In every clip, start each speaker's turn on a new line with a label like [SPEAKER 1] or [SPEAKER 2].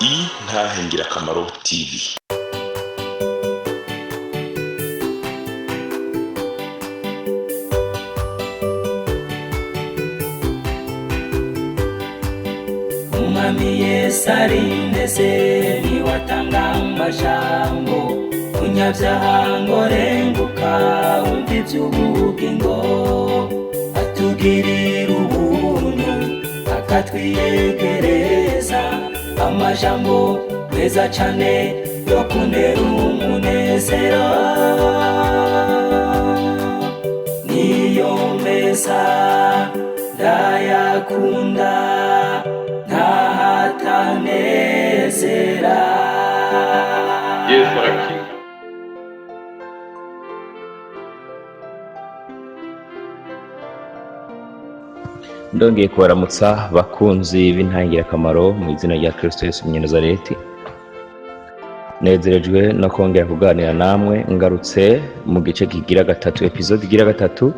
[SPEAKER 1] Intahe Ngirakamaro TV.
[SPEAKER 2] Umwami Yesu arineze, niwe atanga amajambo. Munyabyaha ngo renguka, wumva iby'ubugingo. Atugirira ubuntu, akatwiyegereza amajambo meza cane yo kuntera umunezero. Niyo meza ndayakunda, ntahatanezera.
[SPEAKER 3] Yesu arakiza.
[SPEAKER 4] Ndongeye kubaramutsa, bakunzi b'intangirakamaro, mu izina rya Kristo Yesu Umunyanazareti. Nezerejwe no kongera kuganira namwe. Ngarutse mu gice kigira gatatu, episode igira gatatu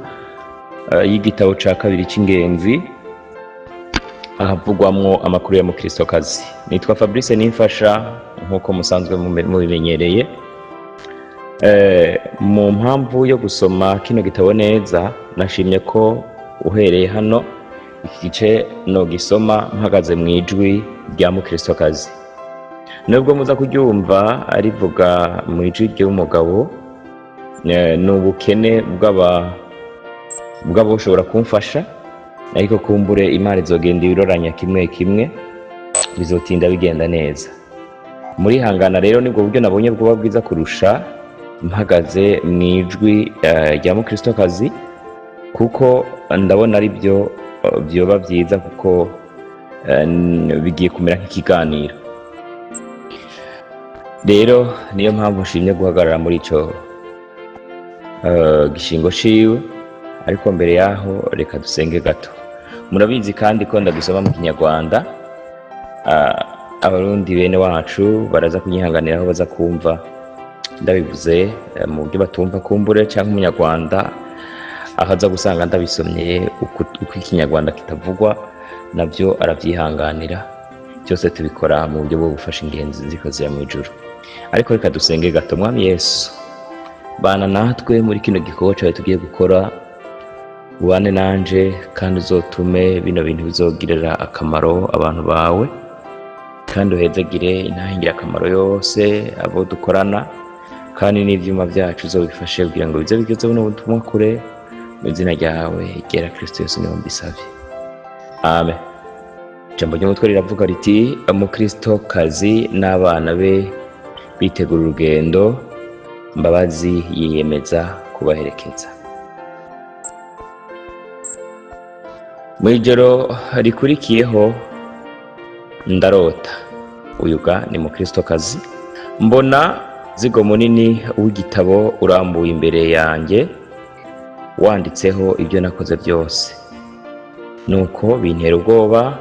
[SPEAKER 4] y'igitabo ca kabiri c'ingenzi, ahavugwamwo amakuru ya mukristokazi. Nitwa Fabrice Nimfasha, nk'uko musanzwe mubimenyereye. Mu mpamvu yo gusoma kino gitabo neza, nashimye ko uhereye hano iki gice nogisoma mpagaze mu ijwi rya mukristokazi, nubwo muza kuryumva arivuga mu ijwi ry'umugabo. Ni ubukene bw'aboshobora kumfasha, ariko kumbure Imana izogenda ibiroranya kimwe kimwe, bizotinda bigenda neza. Murihangana rero, nibwo buryo nabonye bwoba bwiza kurusha mpagaze mu ijwi rya mukristokazi, kuko ndabona ari byo byoba byiza, kuko bigiye kumera nk'ikiganiro. Rero niyo mpamvu nshimye guhagarara muri ico gishingo ciwe. Ariko mbere yaho, reka dusenge gato. Murabizi kandi ko ndagisoma mu Kinyarwanda. Abarundi bene wacu baraza kunyihanganira aho baza kumva ndabivuze mu buryo batumva kumbure, cyangwa Umunyarwanda aho aza gusanga ndabisomye uko Ikinyarwanda kitavugwa, nabyo arabyihanganira. Byose tubikora mu buryo bwo gufasha ingenzi ziriko zira mu ijuru. Ariko reka dusenge gato. Mwami Yesu, bana natwe muri kino gikorwa cyawe tugiye gukora, ubane nanje, kandi uzotume bino bintu bizogirira akamaro abantu bawe, kandi uhezagire intahe ngirakamaro yose, abo dukorana, kandi n'ivyuma byacu uzobifashe kugira ngo bize bigeze buno butumwa kure. Mu izina ryawe ryera Kristo Yesu niho mbisavye, amen. Ijambo ry'umutwe riravuga riti: "Umukristokazi n'abana be bitegura urugendo, Mbabazi yiyemeza kubaherekeza." Mu ijoro rikurikiyeho ndarota. Uyuga ni mukristokazi. Mbona zigo munini w'igitabo urambuye imbere yanjye, wanditseho ibyo nakoze byose. Nuko bintera ubwoba,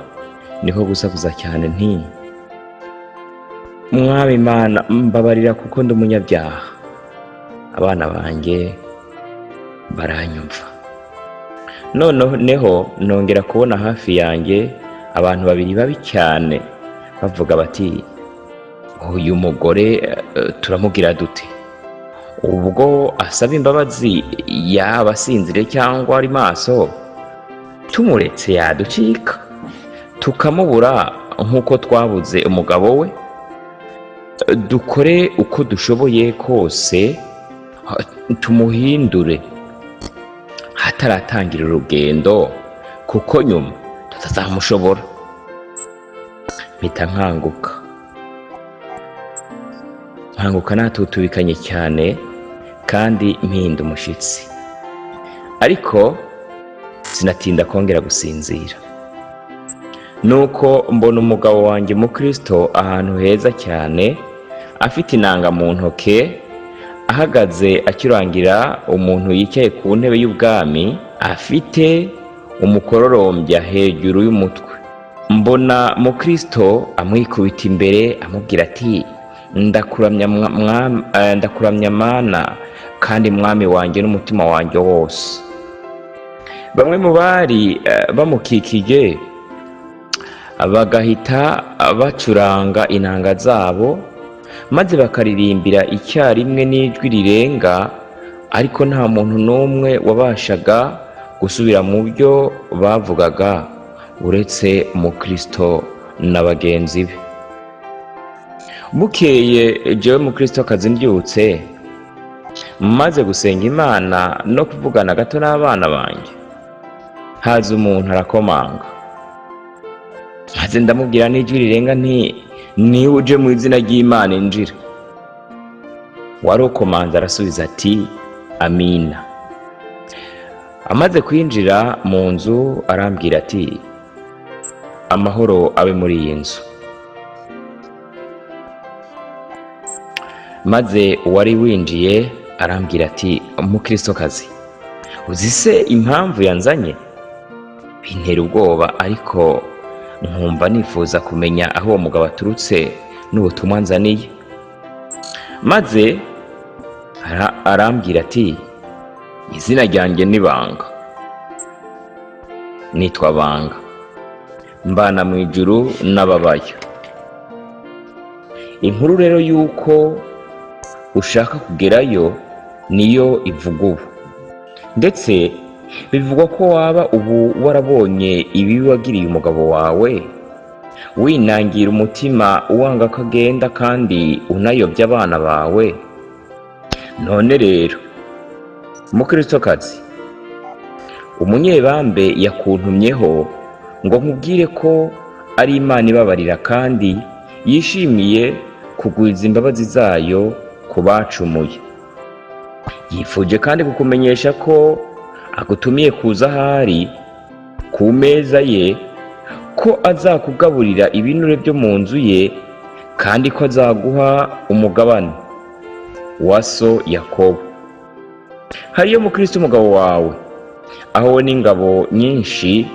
[SPEAKER 4] niko gusakuza cyane nti: "Mwami Imana, mbabarira, kuko ndi umunyabyaha." Abana banjye baranyumva. Noneho nongera kubona hafi yanjye abantu babiri babi cyane, bavuga bati: "Uyu mugore turamubwira dute? Ubwo asaba imbabazi, yaba asinziriye cyangwa ari maso, tumuretse yaducika tukamubura nk'uko twabuze umugabo we. Dukore uko dushoboye kose tumuhindure hataratangira urugendo, kuko nyuma tutazamushobora." Mpita nkanguka, nkanguka natutubikanye cyane kandi mpinda umushitsi, ariko sinatinda kongera gusinzira. Nuko mbona umugabo wanjye Mukristo ahantu heza cyane, afite inanga mu ntoke, ahagaze acurangira umuntu yicaye ku ntebe y'ubwami, afite umukororombya hejuru y'umutwe. Mbona Mukristo amwikubita imbere, amubwira ati: "Ndakuramya, ndakuramya Mana kandi Mwami wanjye, n'umutima wanjye wose." Bamwe mu bari bamukikije Bagahita bacuranga inanga zabo, maze bakaririmbira icyarimwe n'ijwi rirenga, ariko nta muntu n'umwe wabashaga gusubira mu byo bavugaga uretse Mukristo na bagenzi be. Bukeye jewe Mukristo kazi mbyutse, maze gusenga Imana no kuvugana gato n'abana banjye, haza umuntu arakomanga, maze ndamubwira n'ijwi rirenga nti: "Niba uje mu izina ry'Imana, injira." Wari ukomanze arasubiza ati: "Amina." Amaze kwinjira mu nzu arambwira ati: "Amahoro abe muri iyi nzu." Maze uwari winjiye arambwira ati: "Umukristokazi, uzi se impamvu yanzanye?" Bintera ubwoba, ariko nkumva nifuza kumenya aho uwo mugabo aturutse n'ubutumwa nzaniye. Maze arambwira ati: "Izina ryanjye ni Banga, nitwa Banga, mbana mu ijuru n'ababayo. Inkuru rero y'uko ushaka kugerayo niyo ivuga ubu, ndetse bivugwa ko waba ubu warabonye ibibi wagiriye umugabo wawe, winangira umutima wanga ko agenda, kandi unayobya abana bawe. None rero Mukristokazi, umunyebambe yakuntumyeho ngo nkubwire ko ari Imana ibabarira kandi yishimiye kugwiza imbabazi zayo ku bacumuye. Yifuje kandi kukumenyesha ko agutumiye kuza ahari ku meza ye, ko azakugaburira ibinure byo mu nzu ye, kandi ko azaguha umugabane wa so Yakobo. Hariyo Mukristo umugabo wawe, aho we n'ingabo nyinshi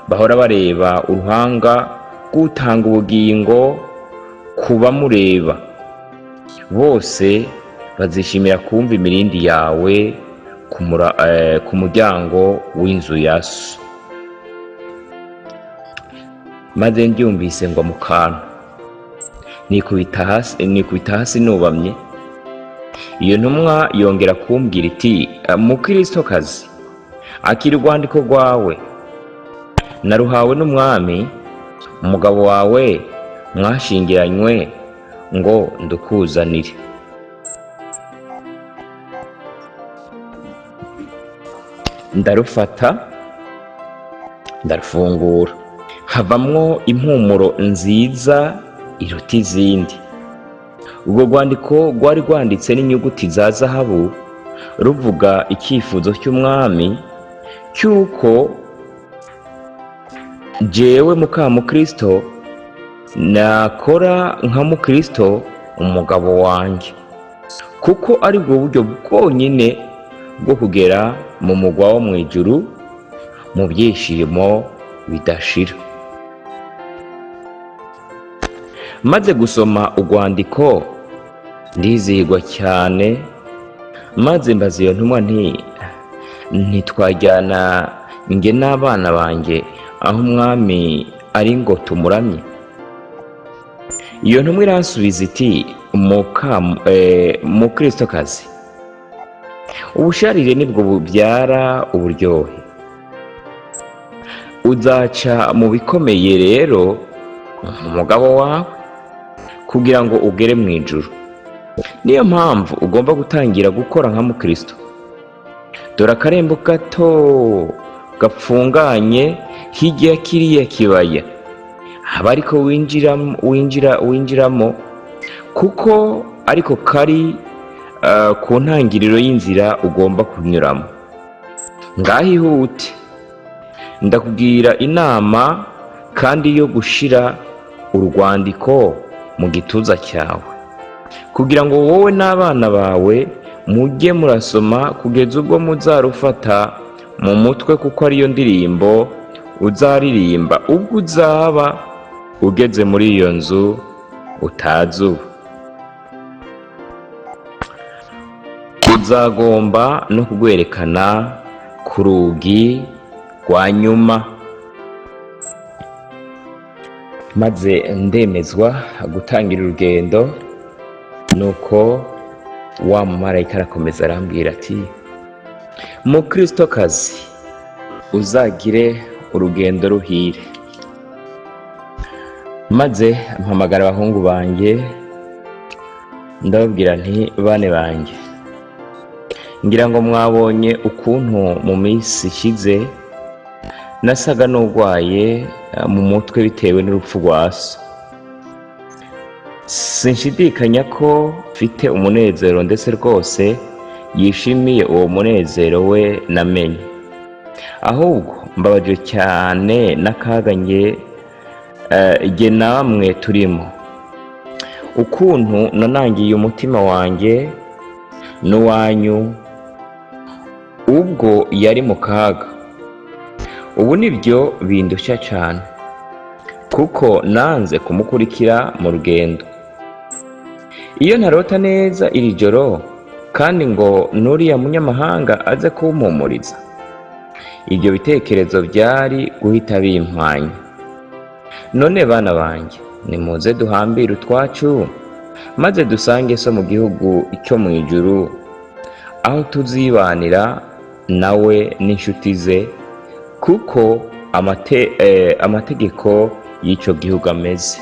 [SPEAKER 4] bahora bareba uruhanga rw'utanga ubugingo ku bamureba. Bose bazishimira kumva imirindi yawe ku muryango w'inzu ya so." Maze mbyumvise ngwa mu kantu, nikubita hasi nubamye. Iyo ntumwa yongera kumbwira iti: "Mukristokazi, akira urwandiko rwawe, naruhawe n'Umwami umugabo wawe mwashingiranywe ngo ndukuzanire." Ndarufata, ndarufungura, havamwo impumuro nziza iruta izindi. Urwo rwandiko rwari rwanditse n'inyuguti za zahabu, ruvuga icyifuzo cy'Umwami cy'uko jewe mukamukristo nakora nka Mukristo umugabo wanjye, kuko ari bwo buryo bwonyine bwo kugera mu mugwa wo mu ijuru mu byishimo bidashira. Maze gusoma urwandiko ndizihirwa cyane, maze mbaza iyo ntumwa nti: "Ntitwajyana njye n'abana banjye aho Umwami ari ngo tumuramye?" Iyo ntumwa iransubiza iti: "Mukristokazi, ubusharire nibwo bubyara uburyohe. Uzaca mu bikomeye rero umugabo wawe kugira ngo ugere mu ijuru. Niyo mpamvu ugomba gutangira gukora nka Mukristo. Dore akarembo gato gapfunganye hirya ya kiriya kibaya, aba ariko winjiramo, kuko ariko kari ku ntangiriro y'inzira ugomba kunyuramo. Ngaho ihute, ndakubwira inama kandi yo gushira urwandiko mu gituza cyawe, kugira ngo wowe n'abana bawe mujye murasoma kugeza ubwo muzarufata mu mutwe, kuko ariyo ndirimbo uzaririmba ubwo uzaba ugeze muri iyo nzu utazi ubu. Uzagomba no kugwerekana ku rugi rwa nyuma." Maze ndemezwa gutangira urugendo. Nuko wa mumarayika arakomeza arambwira ati: "Mukristokazi, uzagire urugendo ruhire." Maze mpamagara abahungu banjye, ndababwira nti: "Bane banjye, ngira ngo mwabonye ukuntu mu minsi ishize nasaga n'urwaye mu mutwe bitewe n'urupfu rwa so. Sinshidikanya ko mfite umunezero, ndetse rwose yishimiye uwo munezero we namenye. Ahubwo mbabajwe cyane n'akaga nge namwe turimo, ukuntu nanangiye umutima wanjye n'uwanyu ubwo yari mu kaga. Ubu nibyo bindushya cyane, kuko nanze kumukurikira mu rugendo. Iyo ntarota neza iri joro, kandi ngo n'uriya munyamahanga aze kumpumuriza, ibyo bitekerezo byari guhita bimpwanya. None bana banjye, nimuze duhambire utwacu, maze dusange so mu gihugu cyo mu ijuru, aho tuzibanira nawe n'inshuti ze, kuko amategeko y'icyo gihugu ameze."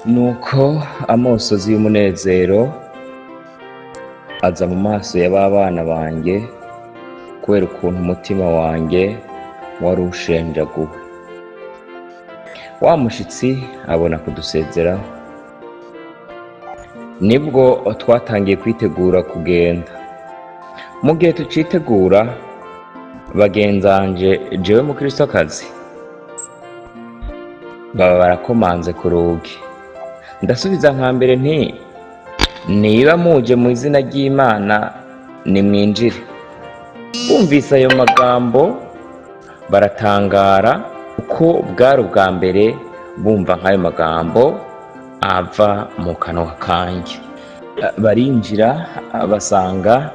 [SPEAKER 4] Nuko amosozi y'umunezero aza mu maso ya ba bana banjye, kubera ukuntu umutima wanjye wari ushenjaguwe. Wa mushitsi abona kudusezeraho, nibwo twatangiye kwitegura kugenda. Mu gihe tucitegura, bagenzanje, jewe mukristokazi, baba barakomanze ku rugi. Ndasubiza nka mbere nti: "Niba muje mu izina ry'Imana, nimwinjire." Bumvise ayo magambo baratangara, kuko bwari ubwa mbere bumva nk'ayo magambo ava mu kanwa kanjye. Barinjira, basanga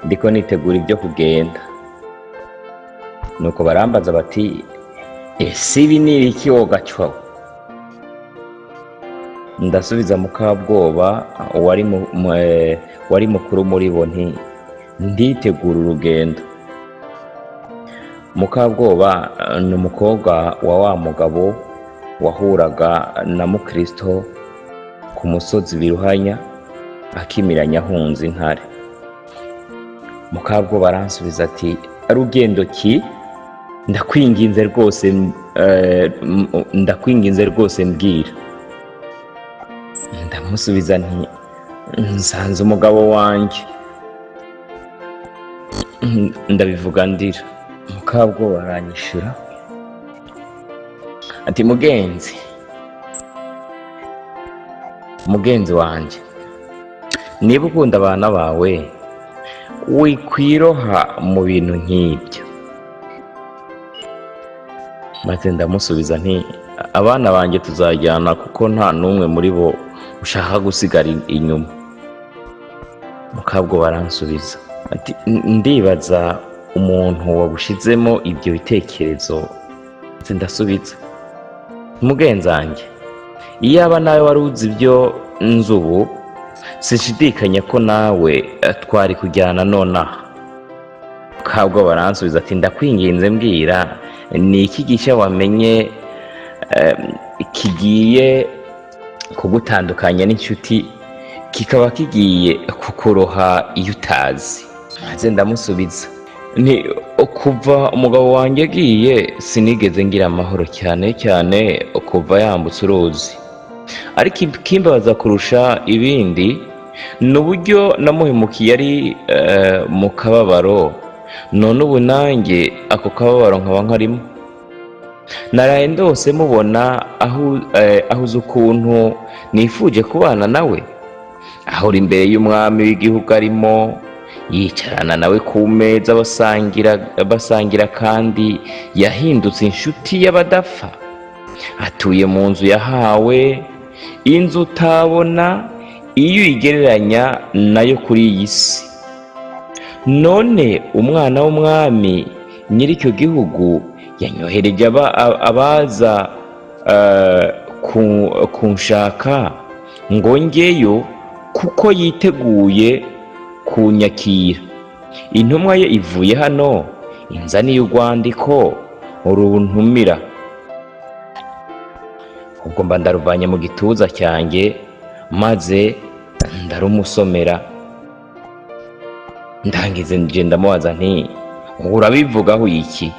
[SPEAKER 4] ndiko nitegura ibyo kugenda. Nuko barambaza bati: "Ese ibi ni ibiki wogacwa?" Ndasubiza Mukabwoba wari mukuru muri bo nti: "Nditegura urugendo." Mukabwoba ni umukobwa wa wa mugabo wahuraga na Mukristo ku musozi Biruhanya akimiranya ahunze intare. Mukabwoba aransubiza ati: "Rugendo ki? Ndakwinginze rwose, ndakwinginze rwose, mbwira." Ndamusubiza nti: "Nsanze umugabo wanjye." Ndabivuga ndira. Mukabwoba aranyishura ati: "Mugenzi, mugenzi wanjye, niba ukunda abana bawe, wikwiroha mu bintu nk'ibyo." Maze ndamusubiza nti: "Abana banjye tuzajyana, kuko nta n'umwe muri bo ushaka gusigara inyuma." Mukabwoba aransubiza ati: "Ndibaza umuntu wagushizemo ibyo bitekerezo." Maze ndasubiza: "Mugenzange, iyaba nawe wari uzi ibyo nzi ubu, sinshidikanya ko nawe twari kujyana nonaha." Kabwo baransubiza ati: "Ndakwinginze mbwira, ni iki gishya wamenye kigiye kugutandukanya n'inshuti, kikaba kigiye kukuroha iyo utazi?" Maze ndamusubiza nti: "Kuva umugabo wanjye agiye, sinigeze ngira amahoro, cyane cyane kuva yambutse uruzi. Ariko ikimbabaza kurusha ibindi ni uburyo namuhemukiye ari mu kababaro, none ubu nanjye ako kababaro nkaba nkarimo. Naraye ndose mubona ahuze ukuntu nifuje kubana nawe, ahora imbere y'umwami w'igihugu arimo, yicarana nawe ku meza basangira, basangira, kandi yahindutse inshuti y'abadapfa. Atuye mu nzu yahawe, inzu utabona iyo uyigereranya nayo kuri iyi si. None umwana w'umwami nyir'icyo gihugu yanyohereje abaza kunshaka ngo njyeyo, kuko yiteguye kunyakira. Intumwa ye ivuye hano inzaniye urwandiko runtumira. Ubwo mba ndaruvanye mu gituza cyanjye, maze ndarumusomera. Ndangize nje ndamubaza nti: "Urabivugaho iki?"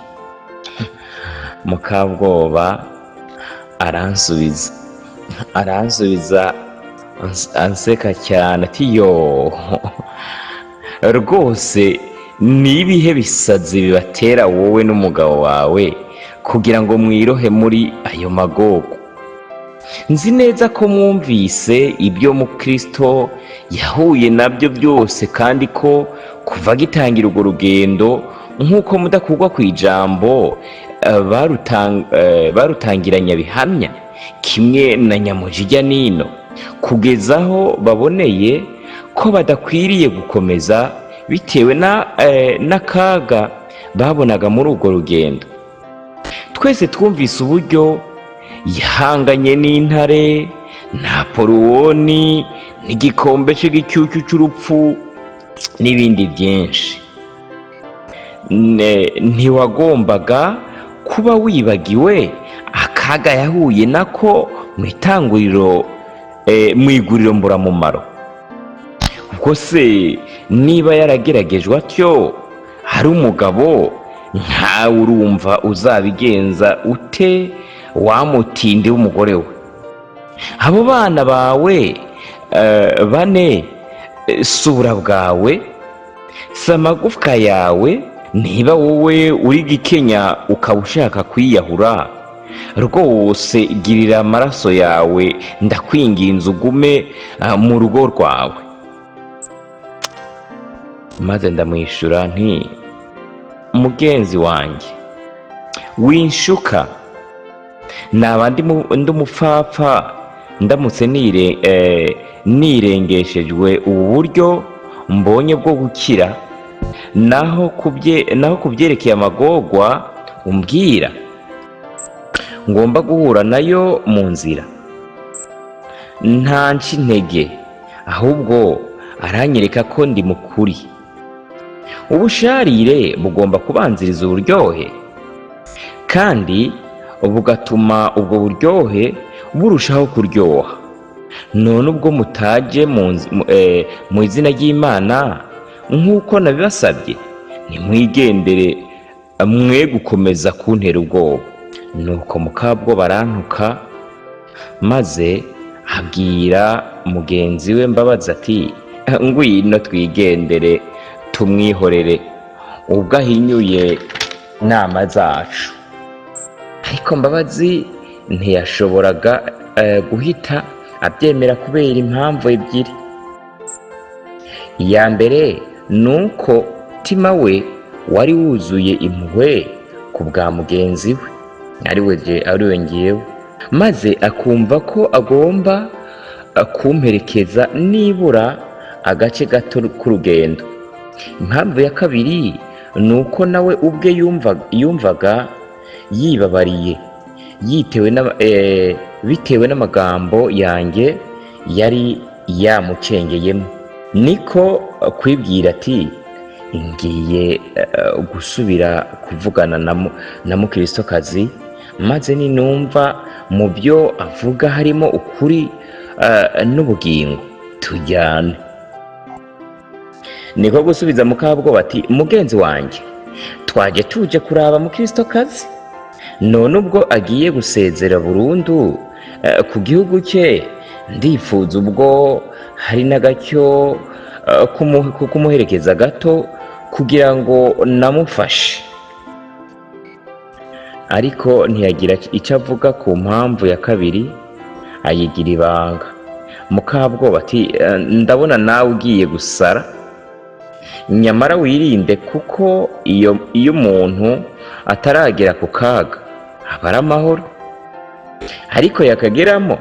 [SPEAKER 4] Mukabwoba aransubiza anseka cyane ati: "Yo, rwose ni ibihe bisazi bibatera wowe n'umugabo wawe kugira ngo mwirohe muri ayo magogo? Nzi neza ko mwumvise ibyo mukristo yahuye nabyo byose, kandi ko kuva agitangira urwo rugendo, nk'uko mudakugwa ku ijambo barutangiranye bihamya kimwe na nyamujijya nino, kugeza aho baboneye ko badakwiriye gukomeza bitewe n'akaga babonaga muri urwo rugendo. Twese twumvise uburyo yahanganye n'intare na Poluwoni n'igikombe cy'igicucu cy'urupfu n'ibindi byinshi. Ntiwagombaga kuba wibagiwe akaga yahuye nako mu itanguriro, mu iguriro mburamumaro. Ubwo se niba yarageragejwe atyo hari umugabo nkawe, urumva uzabigenza ute wamutinde w'umugore we? Abo bana bawe bane, sura bwawe, si amagufwa yawe? Niba wowe uri gikenya ukaba ushaka kwiyahura, rwose girira amaraso yawe, ndakwinginze, ugume mu rugo rwawe." Maze ndamwishyura nti: "Mugenzi wanjye, winshuka. Naba ndi umupfapfa ndamutse nirengeshejwe ubu buryo mbonye bwo gukira. Naho ku byerekeye amagorwa umbwira ngomba guhura nayo mu nzira, ntanca intege, ahubwo aranyereka ko ndi mukuri. Ubusharire bugomba kubanziriza uburyohe, kandi bugatuma ubwo buryohe burushaho kuryoha. None ubwo mutaje mu izina ry'Imana nk'uko nabibasabye, nimwigendere, mwe gukomeza kuntera ubwoba." Nuko Mukabwoba arantuka, maze abwira mugenzi we Mbabazi ati: "Ngwino twigendere, tumwihorere ubwo ahinyuye inama zacu." Ariko Mbabazi ntiyashoboraga guhita abyemera kubera impamvu ebyiri. Iya mbere ni uko umutima we wari wuzuye impuhwe ku bwa mugenzi we, ariwe ngewe, maze akumva ko agomba kumperekeza nibura agace gato k'urugendo. Impamvu ya kabiri ni uko nawe ubwe yumvaga yibabariye bitewe n'amagambo yanjye yari yamucengeyemo. Niko kwibwira ati: "Ngiye gusubira kuvugana na mukristokazi, maze ninumva mu byo avuga harimo ukuri n'ubugingo, tujyane." Niko gusubiza Mukabwoba ati: "Mugenzi wanjye, twaje tuje kuraba mukristokazi. None ubwo agiye gusezera burundu ku gihugu cye, ndifuza ubwo hari n'agacyo ko kumuherekeza gato kugira ngo namufashe." Ariko ntiyagira icyo avuga ku mpamvu ya kabiri, ayigira ibanga. Mukabwoba ati: "Ndabona nawe ugiye gusara. Nyamara wirinde, kuko iyo umuntu ataragera ku kaga aba ari amahoro, ariko yakageramo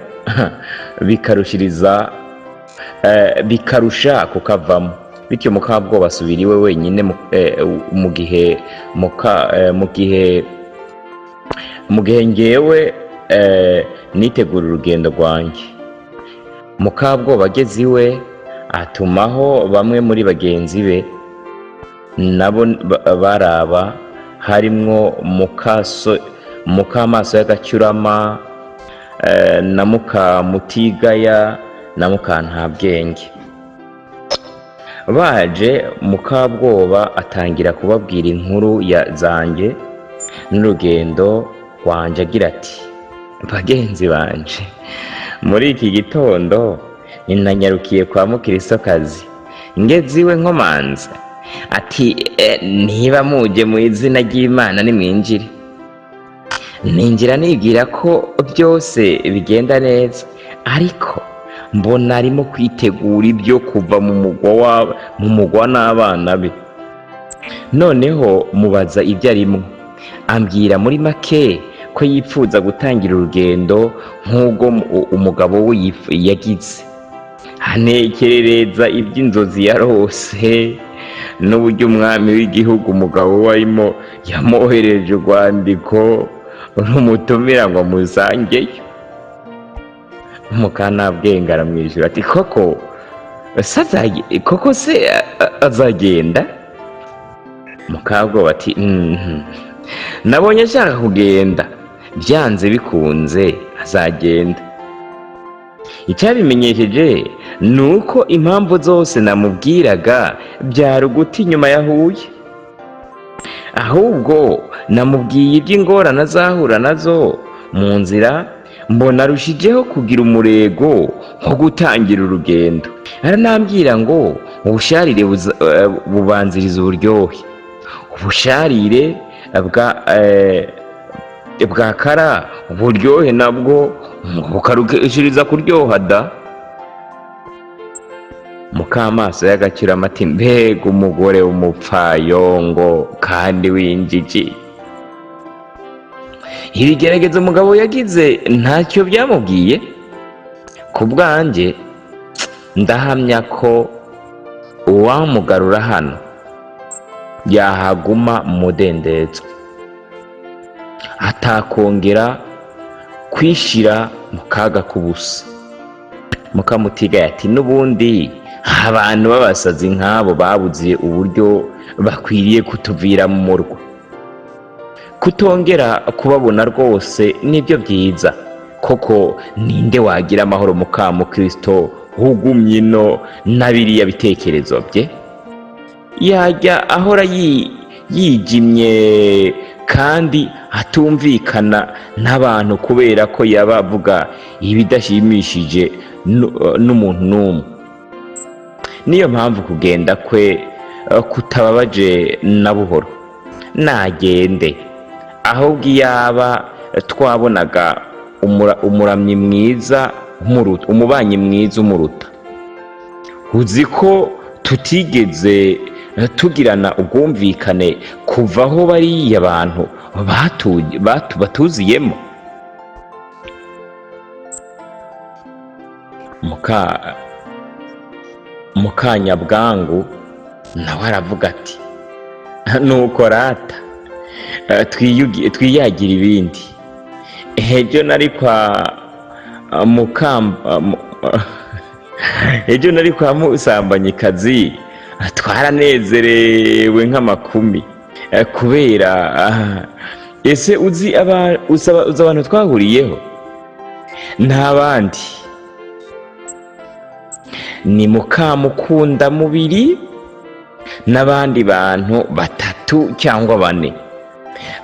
[SPEAKER 4] bikarushiriza, bikarusha kukavamo." Bityo Mukabwoba asubira iwe wenyine mu gihe ngewe Nitegura urugendo rwanjye. Mukabwoba ageze iwe, atumaho bamwe muri bagenzi be, nabo baraba, harimwo Mukamaso y'Agacyurama, na Mukamutigaya na Mukantabwenge. Baje, Mukabwoba atangira kubabwira inkuru ya zanjye n'urugendo rwanje, agira ati: "Bagenzi banje, muri iki gitondo ninanyarukiye kwa Mukiristokazi. Ngeze iwe nkomanze, ati: 'Niba muje mu izina ry'Imana, nimwinjire.' Ninjira nibwira ko byose bigenda neza, ariko mbona arimo kwitegura ibyo kuva mu mugwa n'abana be. Noneho mubaza ibyo arimo, ambwira muri make ko yipfuza gutangira urugendo nk'ubwo umugabo we yagize. Anekerereza iby'inzozi yarose n'uburyo umwami w'igihugu umugabo we arimo yamwohereje urwandiko rumutumira ngo amusangeyo." Mukantabwenge aramwishyura ati: "Koko se koko se azagenda?" Mukabwoba ati: Nabonye ashaka kugenda, byanze bikunze azagenda. Icyabimenyesheje ni uko impamvu zose namubwiraga byari uguta inyuma yahuye. Ahubwo namubwiye iby'ingorane azahura nazo mu nzira, mbona arushijeho kugira umurego wo gutangira urugendo. Aranambwira ngo ubusharire bubanziriza uburyohe, ubusharire bwa kara, uburyohe nabwo bukarushiriza kuryoha da." Mukamaso y'Agaciro ati: "Mbega umugore w'umupfayongo kandi w'injiji! Ibigeragezo umugabo yagize ntacyo byamubwiye. Ku bwanjye ndahamya ko uwamugarura hano yahaguma mu mudendezo, atakongera kwishira mu kaga k'ubusa." Mukamutigaye ati: "N'ubundi abantu b'abasazi nk'abo babuze uburyo bakwiriye kutuvira mu murwa. Kutongera kubabona rwose nibyo byiza. Koko ninde wagira amahoro mukamukristo ugumye ino na biriya bitekerezo bye? Yajya ahora yijimye kandi atumvikana n'abantu, kubera ko yaba avuga ibidashimishije n'umuntu n'umwe. Niyo mpamvu kugenda kwe kutababaje na buhoro. Nagende ahubwo. Iyaba twabonaga umuramyi mwiza umuruta, umubanyi mwiza umuruta. Uzi ko tutigeze tugirana ubwumvikane kuva aho bariya bantu batuziyemo." Mukanyabwangu nawe aravuga ati: "Nuko rata, twiyagira ibindi. Ejo nari kwa Musambanyikazi, twaranezerewe nk'amakumi, kubera ese uzi uzi abantu twahuriyeho? Nta bandi, ni Mukamukundamubiri n'abandi bantu batatu cyangwa bane,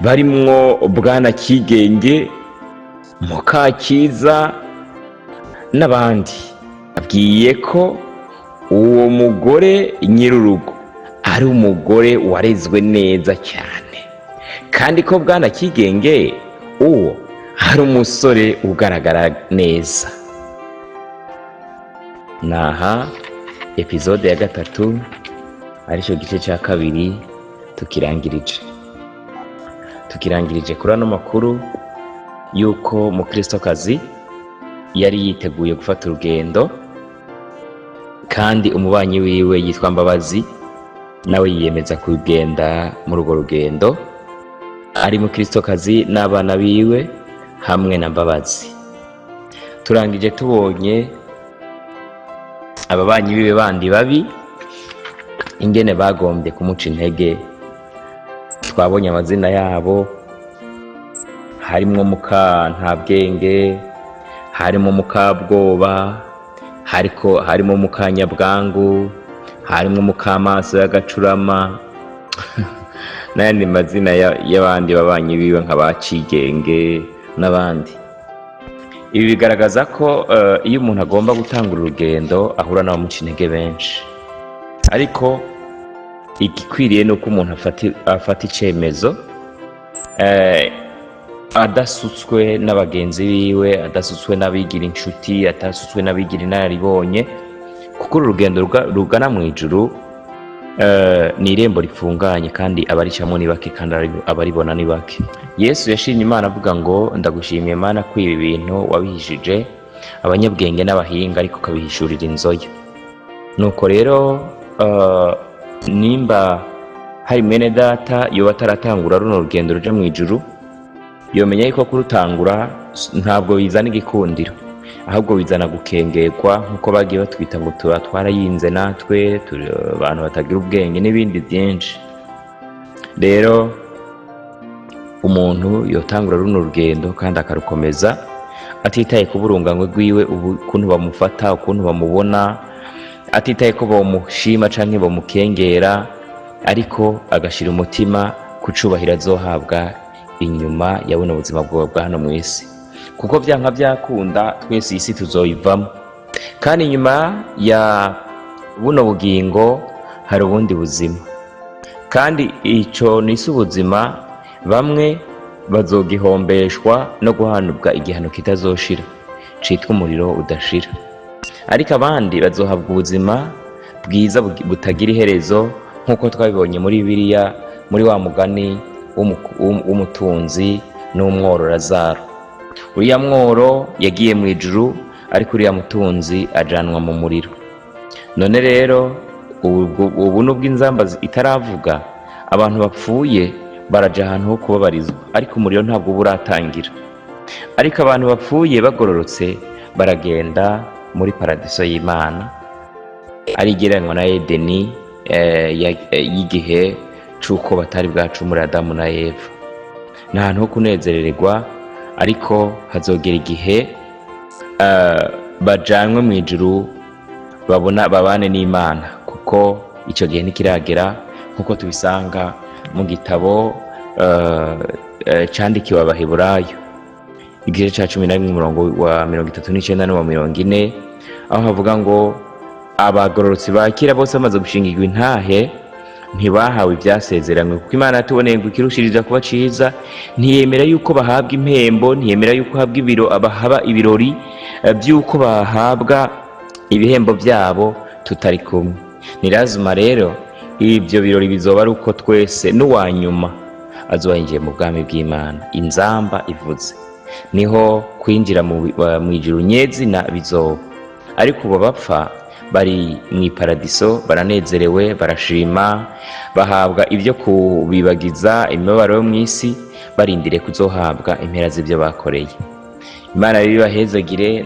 [SPEAKER 4] barimwo Bwana Kigenge, Mukakiza n'abandi. Abwiye ko uwo mugore nyir'urugo ari umugore warezwe neza cyane, kandi ko Bwana Kigenge uwo ari umusore ugaragara neza." Naha episode ya gatatu, aricyo gice cya kabiri, tukirangirije kuri ano makuru y'uko Mukristokazi yari yiteguye gufata urugendo, kandi umubanyi wiwe yitwa Mbabazi nawe yiyemeza kugenda muri urwo rugendo, ari Mukristokazi n'abana biwe. Hamwe na Mbabazi. Turangije tubonye ababanyi biwe bandi babi, ingene bagombye kumuca intege. Twabonye amazina yabo, harimwo muka Ntabwenge, harimo Mukabwoba, hariko harimo Mukanyabwangu, harimo Mukamaso y'Agacurama n'ayandi mazina y'abandi babanyi biwe nka ba Cigenge n'abandi. Ibi bigaragaza ko iyo umuntu agomba gutangura urugendo ahura n'abamuca intege benshi, ariko igikwiriye ni uko umuntu afata icemezo adasutswe n'abagenzi biwe, adasutswe n'abigira inshuti, adasutswe n'abigira inararibonye, kuko uru rugendo rugana mu ijuru ni irembo rifunganye, kandi abaricamo ni bake, kandi abaribona ni bake. Yesu yashimye Imana avuga ngo: "Ndagushimiye Imana ko ibi bintu wabihishije abanyabwenge n'abahinga, ariko ukabihishurira inzoya." Nuko rero nimba hari mwene data yoba ataratangura runo rugendo ruja mu ijuru, yomenya yuko kurutangura ntabwo bizana igikundiro, ahubwo bizana gukengerwa, nk'uko bagiye batwita ngo tuba twarayinze, natwe turi abantu batagira ubwenge n'ibindi byinshi. Rero umuntu yotangura runo rugendo kandi akarukomeza, atitaye ku burunganywe rwiwe, ukuntu bamufata, ukuntu bamubona, atitaye ko bamushima canke bamukengera, ariko agashira umutima ku cubahiro azohabwa inyuma ya buno buzima bwawe bwa hano mu isi, kuko vyanka vyakunda twese iyi si tuzoyivamo, kandi inyuma ya buno bugingo hari ubundi buzima. Kandi ico nisi ubuzima, bamwe bazogihombeshwa no guhanubwa igihano kitazoshira citwa umuriro udashira, ariko abandi bazohabwa ubuzima bwiza butagira iherezo, nk'uko twabibonye muri Bibiliya, muri wa mugani w'umutunzi n'umworo Lazaro. Uriya mworo yagiye mu ijuru, ariko uriya mutunzi ajanwa mu muriro. None rero ubu nubwo inzamba itaravuga, abantu bapfuye baraja ahantu ho kubabarizwa, ariko umuriro ntabwo uba uratangira. Ariko abantu bapfuye bagororotse baragenda muri paradiso y'Imana, ari igereranywa na Edeni y'igihe c'uko batari bwacumure, Adamu na Eva. Ni ahantu ho kunezerererwa, ariko hazogera igihe bajanwe mu ijuru, babona babane n'Imana, kuko icyo gihe ntikiragera, nk'uko tubisanga mu gitabo candikiwe Abaheburayo, igice ca 11, umurongo wa 39 n'uwa 40, aho havuga ngo abagororotsi ba kera bose bamaze gushingirwa intahe ntibahawe ibyasezeranywe, kuko Imana yatuboneye ngo ikirushiriza kuba ciza, ntiyemera yuko bahabwa impembo, ntiyemera yuko habwa ibiro, bahaba ibirori by'uko bahabwa ibihembo byabo tutari kumwe. Nirazuma rero ibyo birori bizoba ari uko twese n'uwa nyuma azoba yinjiye mu bwami bw'Imana, inzamba ivuze, niho kwinjira mu ijuru nyezina bizoba. Ariko ubu bapfa bari mu iparadiso, baranezerewe, barashima, bahabwa ibyo kubibagiza imibabaro yo mu isi, barindiriye kuzohabwa impera z'ibyo bakoreye. Imana rero ibahezagire.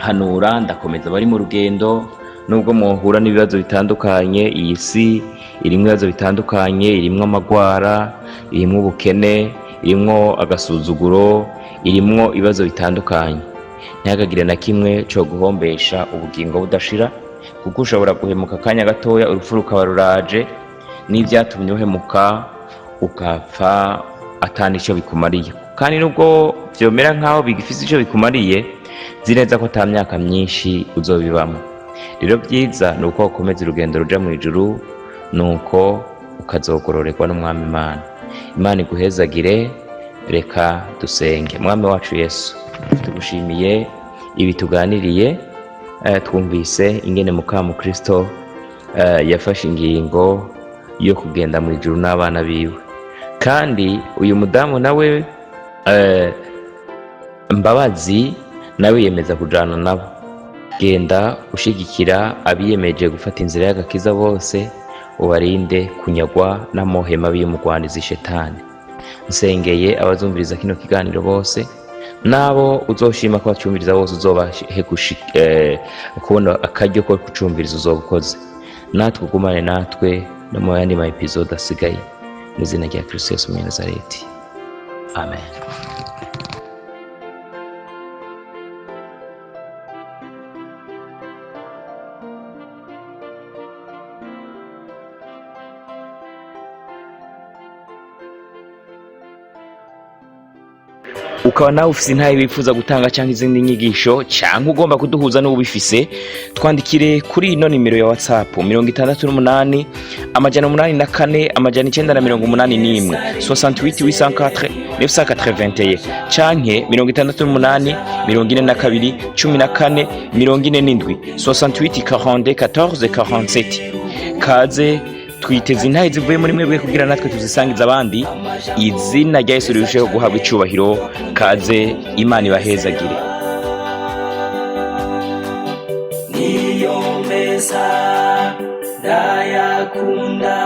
[SPEAKER 4] Ndahanura, ndakomeza bari mu rugendo, nubwo muhura n'ibibazo bitandukanye. Iyi si irimwo ibibazo bitandukanye, irimwo amagwara, irimwo ubukene, irimwo agasuzuguro, irimwo ibibazo bitandukanye. Ntihakagire na kimwe cyo guhombesha ubugingo budashira, kuko ushobora guhemuka akanya gatoya, urupfu rukaba ruraje, n'ibyatumye uhemuka ukapfa atani icyo bikumariye. Kandi nubwo vyomera nk'aho bigifise icyo bikumariye, nzi neza ko ata myaka myinshi uzobibamo. Rero byiza ni uko ukomeza urugendo ruja mu ijuru, nuko ukazogororerwa n'Umwami Imana. Imana iguhezagire. Reka dusenge. Mwami wacu Yesu, tugushimiye ibi tuganiriye. Twumvise ingene muka Kristo yafashe ingingo yo kugenda mu ijuru n'abana biwe, kandi uyu mudamu nawe Mbabazi nawe yemeza kujana nabo. Genda ushigikira abiyemeje gufata inzira y'agakiza bose, ubarinde kunyagwa n'amohe mabi y'umugwanizi Shetani. Nsengeye abazumviriza kino kiganiro bose, nabo uzoshima ko bacyumviriza bose, uzobahe kubona akaryo ko kucumviriza, uzoba ukoze. Natwe ugumane natwe no mu yandi ma episode asigaye, mu izina rya Kristo Yesu Umunyanazareti, amen. Ukaba nawe ufise intahe wifuza gutanga cyangwa izindi nyigisho, cyangwa ugomba kuduhuza n'ubifise, twandikire kuri ino nimero ya WhatsApp: 68 804 981, 68 804 981, canke 68 42 14 47, 68 42 14 47. Kaze, twiteze intahe zivuye muri mwebwe kugira natwe tuzisangiza abandi, izina rya Yesu rirusheho guhabwa icubahiro. Kaze, Imana ibahezagire.
[SPEAKER 2] Niyo meza ndayakunda.